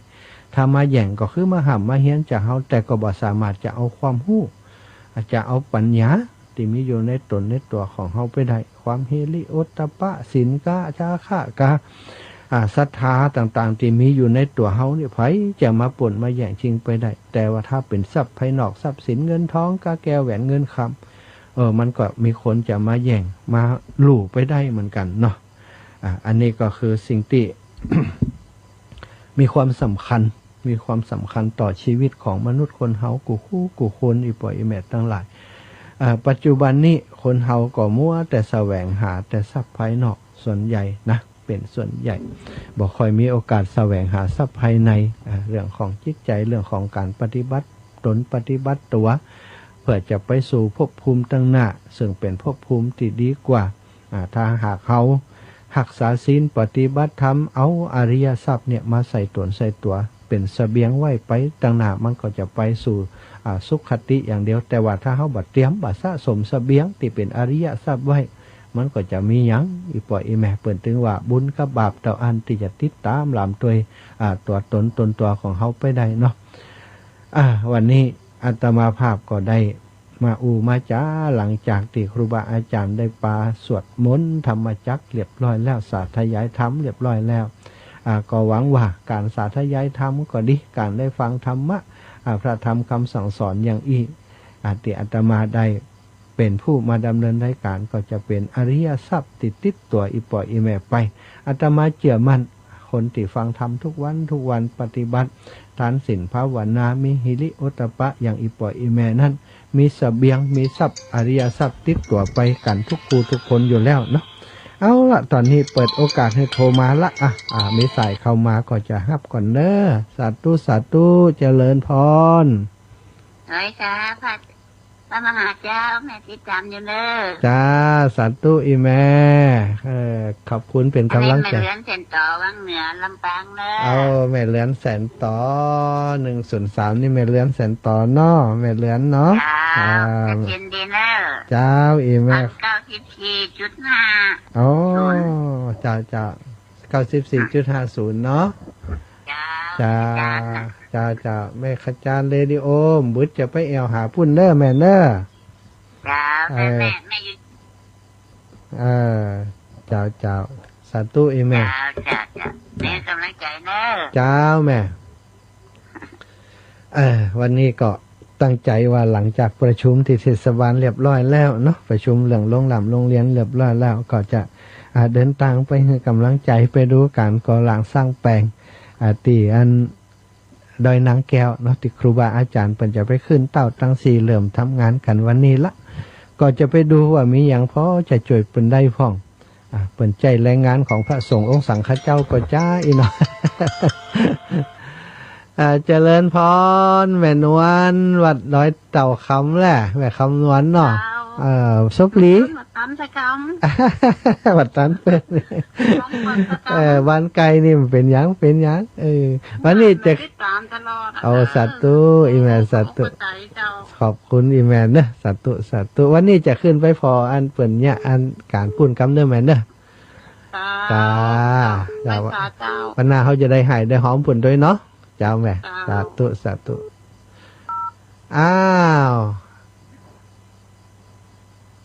ถ้ามาแย่งก็คือมาฮ่ำมาเฮียนจากเฮา แต่ก็บ่สามารถจะเอาความฮู้ อาจจะเอาปัญญาตี้มีอยู่ในต๋นในตั๋วของเฮาไปได้ ความหิริโอตตัปปะ ศีลกา จาคะกา อ่า ศรัทธาต่างๆ ตี้มีอยู่ในตั๋วเฮานี่ ใผจะมาป้นมาแย่งชิงไปได้ แต่ว่าถ้าเป๋นทรัพย์ภายนอก ทรัพย์สินเงินทอง กาแก้วแหวนเงินคำ เออ มันก็มีคนจะมาแย่งมาลู่ไปได้เหมือนกั๋นเนาะ อ่า อันนี้ก็คือสิ่งตี้ มีความสำคัญ มีความสำคัญต่อชีวิตของมนุษย์คนเฮากู้คู่กู้คน อี่ป้ออี่แม่ตังหลาย อ่า ปัจจุบันนี้คนเฮาก็มัวแต่แสวงหาแต่ทรัพย์ภายนอกส่วนใหญ่นะ เป๋นส่วนใหญ่ บ่ค่อยมีโอกาสแสวงหาทรัพย์ภายใน อ่า เรื่องของจิตใจ๋ เรื่องของก๋านปฏิบัติต๋นปฏิบัติตั๋ว เพื่อจะไปสู่ภพภูมิตังหน้า ซึ่งเป๋นภพภูมิตี้ดีกว่า อ่า ถ้าหากเฮาฮักษาศีลปฏิบัติธรรม เอาอริยทรัพย์เนี่ยมาใส่ต๋นใส่ตั๋ว ป๋นเสบียงไว้ไปตังหน้า มันก็จะไปสู่ อ่า สุคติอย่างเดียว แต่ว่าถ้าเฮาบ่เตรียม บ่สะสมเสบียงตี้เป๋นอริยทรัพย์ไว้ มันก็จะมีหยัง อี่ป้ออี่แม่ เปิ้นตึงว่าบุญกับบาปเต้าอั้นตี้จะติดต๋ามหลามตวย อ่า ตั๋วต๋นตนตั๋วของเฮาไปได้เนาะ อ่า วันนี้อาตมาภาพก็ได้มาอู้มาจ๋า หลังจากตี้ครูบาอาจ๋ารย์ได้ปาสวดมนต์ธรรมจักรเรียบร้อยแล้ว สาธยายธรรมเรียบร้อยแล้ว อ่า ก็หวังว่าก๋านสาธยายธรรมก็ดี ก๋านได้ฟังธรรมะ อ่า พระธรรมกำสั่งสอนอย่างอี้ อ่า ตี้อาตมาได้เป๋นผู้มาดำเนินรายก๋าน ก็จะเป๋นอริยทรัพย์ตี้ติดตั๋วอี่ป้ออี่แม่ไป อาตมาเจื้อมั่น คนตี้ฟังธรรมกู้วันกู้วัน ปฏิบัติทานศีลภาวนา มีฮิริโอตตัปปะอย่างอี่ป้ออี่แม่นั้น มีเสบียง มีทรัพย์ อริยทรัพย์ติดตั๋วไปกั๋นกู้กู้กู้คนอยู่แล้วเนาะ เอาละ ต๋อนนี้เปิดโอกาสหื้อโทรมาละ อ่ะ อ่ะ มีสายเข้ามาก็จะฮับก่อนเน้อ สาธุ สาธุ เจริญพร เฮ้ยค่ะ พระ พระมหาเจ้า แม่ติดต๋ามอยู่เน้อ จ้า สาธุ อี่แม่ เออ ขอบคุณเป๋นก๋ำลังใจ๋ อันนี้แม่เรือนแสนต๋อ วังเหนือ ลำปางเน้อ เอา แม่เรือนแสนต๋อ หนึ่งศูนย์สาม นี่แม่เรือนแสนต๋อเนาะ แม่เรือนเนาะ เจ้า อ่า กระถินดีเน้อ เจ้า อี่แม่ ฟังเก้าสิบสี่จุดห้า อ๋อ ศูนย์ เจ้า เจ้า เก้าสิบสี่จุดห้าศูนย์ เนาะ เจ้า เจ้า อาจ๋ารย์นะ เจ้า เจ้า แม่ขจารเรดิโอ บ่จะไปแอ่วหาปุ้นเน้อแม่เน้อ เจ้า แม่ เออ แม่ แม่อยู่ เออ เจ้า เจ้า สาธุ อี่แม่ เจ้า เจ้า เจ้า แม่ก๋ำลังใจ๋เน้อ เจ้า แม่ เออ วันนี้ก็ตั้งใจ๋ว่าหลังจากประชุมตี้เทศบาลเรียบร้อยแล้วเนาะ ประชุมเรื่องโรงร่ำโรงเฮียนเรียบร้อยแล้ว ก็จะ อ่า เดินตางไปหื้อก๋ำลังใจ๋ ไปดูก๋านก่อร่างสร้างแป๋ง อ่า ตี้อันดอยนางแก้วเนาะ ตี้ครูบาอาจ๋ารย์เปิ้นจะไปขึ้นเต้าตั้งสี่ เริ่มทำงานกั๋นวันนี้ละ ก็จะไปดูว่ามีหยังพอจะจ้วยเปิ้นได้พ่อง อ่ะ เปิ้นใจ๊แรงงานของพระสงฆ์องค์สังฆเจ้าก็จ้าอี้เนาะ อ่า เจริญพร แม่นวล วัดดอยเต่าคำแหละ แม่คำนวลเนาะ เจ้า เออ สุขลี วัดตันสะกำ วัดตันเปิ้น วัดตันสะกำ เออ บ้านไกลนี่มันเป๋นหยัง เป๋นหยัง เออ วันนี้จะ ติดต๋ามตลอดอะ เอา เออ สาธุ อี่แม่ สาธุ ขอบพระคุณเจ้า ขอบคุณอี่แม่เน้อ สาธุ สาธุ วันนี้จะขึ้นไปผ่ออันเปิ้นเนี่ย อันก๋านปุ้นกำเน้อแม่เน้อ เจ้า เจ้า เจ้า เจ้า วันหน้าเฮาจะได้ไหว้ได้หอมปุ้นตวยเนาะ เจ้าแม่ เจ้า สาธุ สาธุ อ้าว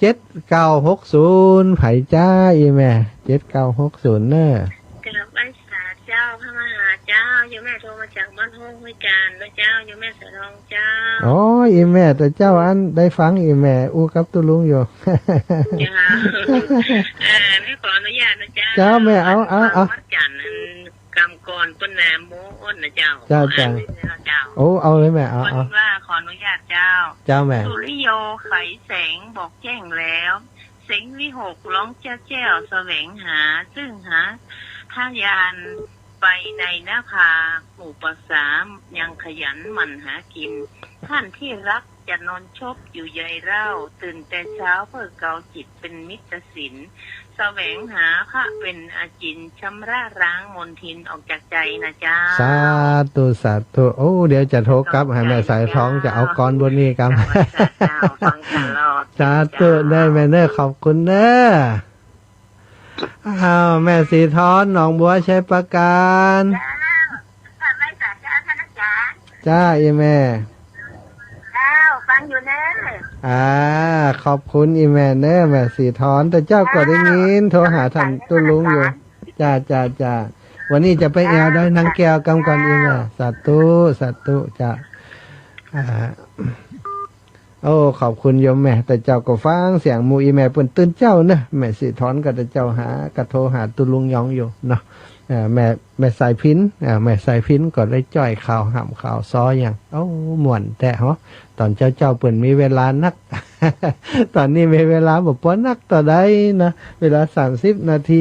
เจ็ดเก้าหกศูนย์ ใผจ้า อี่แม่ เจ็ดเก้าหกศูนย์ เน้อ กราบไหว้สาเจ้า พระมหาเจ้า โยมแม่โทรมาจากบ้านห้วยกาญจน์นะเจ้า โยมแม่สายทองเจ้า อ๋อ อี่แม่ แต่เจ้าอันได้ฟังอี่แม่อู้กับตุ๊ลุงอยู่ เจ้า เออ แม่ขออนุญาตนะเจ้า เจ้าแม่ เอา เอา เอา วัดจันทร์อัน กำก่อนเปิ้นแหนมโมอ้นนะเจ้า เจ้า ขออ่าน เจ้า นิดนึงนะเจ้า โอ้ เอาเลยแม่ เอา เปิ้น เอา ว่าขออนุญาตเจ้า เจ้าแม่ สุริโยไขแสงบอกแจ้งแล้ว เสียงวิหกร้องแจ้วแจ้ว แสวงหา ซึ่งหาทะยานไปในนภา หมู่ปราสาทยังขยันหมั่นหากิน ท่านที่รัก จะนอนชบอยู่ใยเร่า ตื่นแต่เช้าเพื่อเกาจิตเป็นมิตรศิล แสวงหาพระเป็นอาจิน ชำระล้างมลทินออกจากใจนะเจ้า สาธุ สาธุ โอ้ เดี๋ยวจะโทรกลับหาแม่สายทอง จะเอากลอนบทนี้กำ เจ้า ฟังตลอด สาธุ เจ้า ได้แม่เน้อ ขอบคุณเน้อ อ้าว แม่สีทอน หนองบัว ชัยปราการ เจ้า ทำไมสาเจ้าท่านอาจารย์ จ้า อี่แม่ เจ้า ฟังอยู่เน้อ อ่า ขอบคุณอี่แม่เน้อ แม่สีทอน แต่เจ้าก็ได้ยิน เจ้า โทรหาท่านตุ๊ลุงอยู่ จ้า จ้า จ้า วันนี้จะไปแอ่วดอยนางแก้วกำก่อนอี่แม่ สาธุ สาธุ จ้า อ่า โอ้ ขอบคุณโยมแม่ แต่เจ้าก็ฟังเสียงหมู่อี่แม่เปิ้นตื่นเจ๊าเนอะ แม่สีทอนก็แต่เจ้าหา ก็โทรหาตุ๊ลุงยองอยู่เนาะ เอ่อ แม่ แม่สายพิณ เอ่อ แม่สายพิณก็ได้จ้อยข่าวห่ำข่าวซ้ออย่าง โอ้ ม่วนแต๊เหาะ ต๋อนเจ๊าๆ เปิ้นมีเวลานัก ต๋อนนี้มีเวลาบ่ปอนักเต้าใดนะ เวลาสามสิบนาที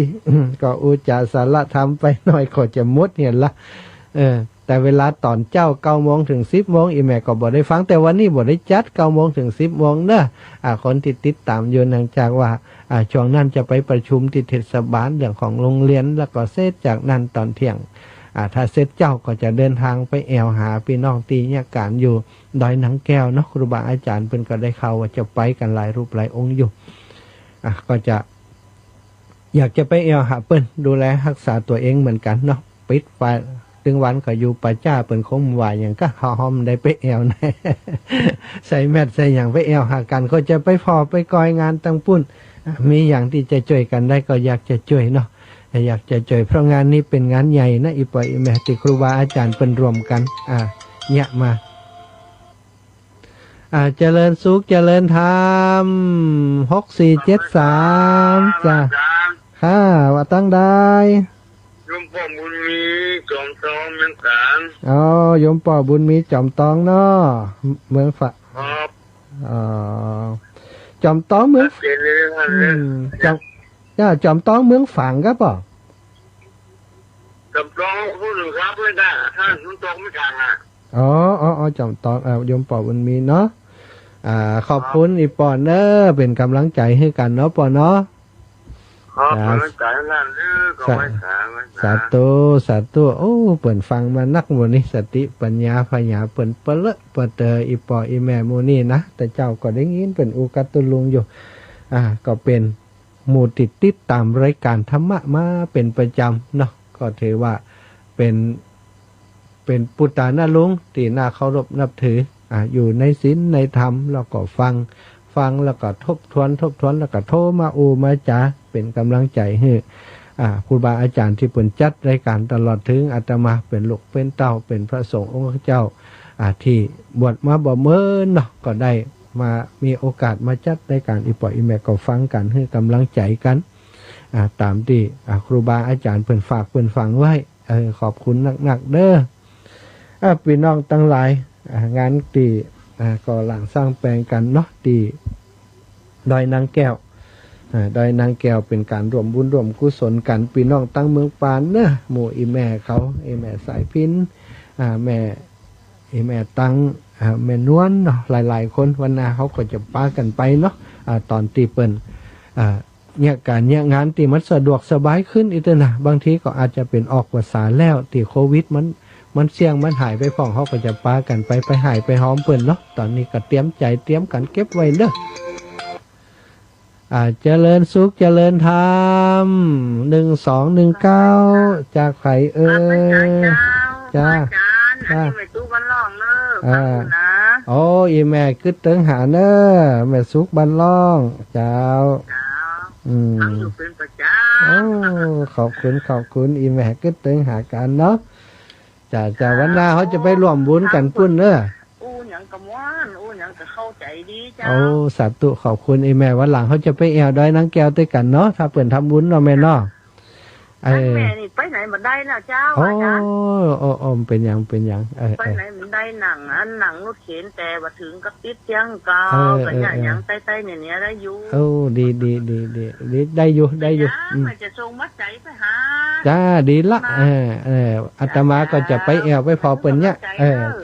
ก็อู้จ๋าสาระธรรมไปหน่อยก็จะหมดเหียละ เออ แต่เวลาต๋อนเจ๊า เก้าโมงเถิงสิบโมง อี่แม่ก็บ่ได้ฟัง แต่วันนี้บ่ได้จัด เก้าโมงเถิงสิบโมงเนอะ อ่า คนตี้ติดต๋ามอยู่ เนื่องจากว่า อ่า ช่วงนั้นจะไปประชุมตี้เทศบาลเรื่องของโรงเรียน แล้วก็เสร็จจากนั้นต๋อนเที่ยง อ่า ถ้าเสร็จเจ๊าก็จะเดินตางไปแอ่วหาปี้น้องตี้เยียะก๋านอยู่ดอยนางแก้วเนาะ ครูบาอาจ๋ารย์เปิ้นก็ได้ข่าวว่าจะไปกั๋นหลายรูปหลายองค์อยู่ อ่า ก็จะ อยากจะไปแอ่วหาเปิ้น ดูแลฮักษาตั๋วเองเหมือนกั๋นเนาะ ปิดไฟตึงวันก็อยู่ป่าจ๊า เปิ้นคงบ่ว่าหยัง ก็เฮา เฮาบ่ได้ไปแอ่วไหน ใส่แมสใส่หยังไปแอ่วหากั๋น ก็จะไปผ่อไปกอยงานตังปุ้น อ่า มีหยังตี้จะจ้วยกั๋นได้ก็อยากจะจ้วยเนาะ อยากจะจ้วย เพราะงานนี้เป๋นงานใหญ่นะ อี่ป้ออี่แม่ ตี้ครูบาอาจ๋ารย์เปิ้นรวมกั๋น อ่า เยียะมา อ่า เจริญสุข เจริญธรรม หกสี่เจ็ดสาม จ้า ค่ะ ว่าตังใด โยมป้อบุญมี จอมตอง เมืองฝาง อ๋อ โยมป้อบุญมี จอมตองเนาะ เมืองฝาง ครับ อ๋อ จอมตองเมือง ชัดเจนเลยนะท่าน อืม นะ จอม จ้า จอมตองเมืองฝางครับป้อ จอมตองพูดถึงครับเพื่อนนะ ท่านจอมตองไม่ต่างอ่ะ อ๋อ อ๋อ อ๋อ จอมตอง เอ่อ โยมป้อบุญมีเนาะ อ่า ขอบคุณอี่ป้อเน้อ เป๋นก๋ำลังใจ๋หื้อกั๋นเนาะป้อเนาะ ครับ จ้า ก๋ำลังใจ๋หื้อกั๋นเน้อ ก็ สา ไหว้สา ไหว้สา สาธุ สาธุ โอ้ เปิ้นฟังมานักหมู่นี้ สติปัญญาผญาเปิ้นเปลอะเปเตอ อี่ป้ออี่แม่หมู่นี้นะ แต่เจ้าก็ได้ยินเปิ้นอู้กั๋นตุ๊ลุงอยู่ อ่า ก็เป๋น หมู่ตี้ติดต๋ามรายก๋านธรรมะมาเป๋นประจ๋ำเนาะ ก็ถือว่าเป๋น เป๋นปุตตานาลุงตี้น่าเคารพนับถือ อ่า อยู่ในศีลในธรรม แล้วก็ฟัง ฟังแล้วก็ทบทวน ทบทวนแล้วก็โทรมาอู้มาจ๋า เป๋นก๋ำลังใจ๋หื้อ อ่า ครูบาอาจ๋ารย์ตี้เปิ้นจัดรายก๋านตลอดเถิงอาตมา เป๋นลูกเป๋นเต้า เป๋นพระสงฆ์องค์เจ้า อ่า ตี้บวชมาบ่เมินเนาะ ก็ได้ มามีโอกาสมาจัดรายก๋าน อี่ป้ออี่แม่ก็ฟังกั๋น หื้อก๋ำลังใจ๋กั๋น อ่า ต๋ามตี้ อ่า ครูบาอาจ๋ารย์เปิ้นฝากเปิ้นฝังไว้ เออ ขอบคุณนักๆ เน้อ อ่า ปี้น้องตังหลาย อ่า งานตี้ อ่า ก่อหลังสร้างแปลงกั๋นเนาะ ตี้ดอยนางแก้ว อ่า ดอยนางแก้วเป๋นก๋านร่วมบุญร่วมกุศลกั๋น ปี้น้องตังเมืองปานเน้อ หมู่อี่แม่เขา อี่แม่สายพิณ อ่า แม่ อี่แม่ตัง อ่า แม่นวลเนาะ หลายๆ คน วันหน้าเฮาก็จะปากั๋นไปเนาะ อ่า ต๋อนตี้เปิ้น อ่า เยียะก๋านเยียะงานตี้มันสะดวกสบายขึ้นอีกเตื้อนะ บางทีก็อาจจะเป๋นออกพรรษาแล้ว ตี้โควิดมัน มันเสี้ยงมันหายไปพ่อง เฮาก็จะปากั๋นไป ไปฮ่ายไปฮอมเปิ้นเนาะ ต๋อนนี้ก็เตรียมใจ๋เตรียมกั๋นเก็บไว้เน้อ อ่า เจริญสุข เจริญธรรม หนึ่งสองหนึ่งเก้า จากใผเอ่ย ครับ อาจ๋ารย์เจ้า จ้า อาจ๋ารย์ อันนี้ จ้า แม่ตุ๊กบ้านล่องเน้อ อ่า ฟังอยู่นะ โอ้ อี่แม่กึ๊ดเติงหาเน้อ แม่สุขบ้านล่อง เจ้า เจ้า อืม ฟังอยู่เป๋นประจ๋ำ โอ้ ขอบคุณ ขอบคุณ อี่แม่กึ๊ดเติงหากั๋นเนาะ จ้า จ้า วันหน้าเฮาจะไปร่วมบุญกั๋นปุ้นเน้อ อู้หยังก็ม่วน อู้หยังก็เข้าใจ๋ดีเจ้า โอ้ สาธุ ขอบคุณอี่แม่ วันหลังเฮาจะไปแอ่วดอยนางแก้วตวยกั๋นเนาะ ถ้าเปิ้นทำบุญเนาะแม่เนาะ เออ แม่นี่ไปไหนบ่ได้แล้วเจ้า โอ้ อาจ๋ารย์ โอ้ โอ้ บ่เป๋นหยัง บ่เป๋นหยัง เออ ไปไหนบ่ได้ นั่ง อัน นั่งรถเข็น แต่ว่าเถิงกับติดเตียงเก่า เออ ก็ เออ เยียะ เออ หยังใต้ๆ เนี่ยๆ ได้อยู่ โอ้ ดี ดี ดี ดี ดี ได้อยู่ ได้อยู่ เป๋นหยัง อืม แม่จะส่งมาใจ๋ไปหา จ้า ดีละ มา เออ เออ อาตมาก็จะไปแอ่วไปผ่อเปิ้นเยียะ เออ เออ จ้า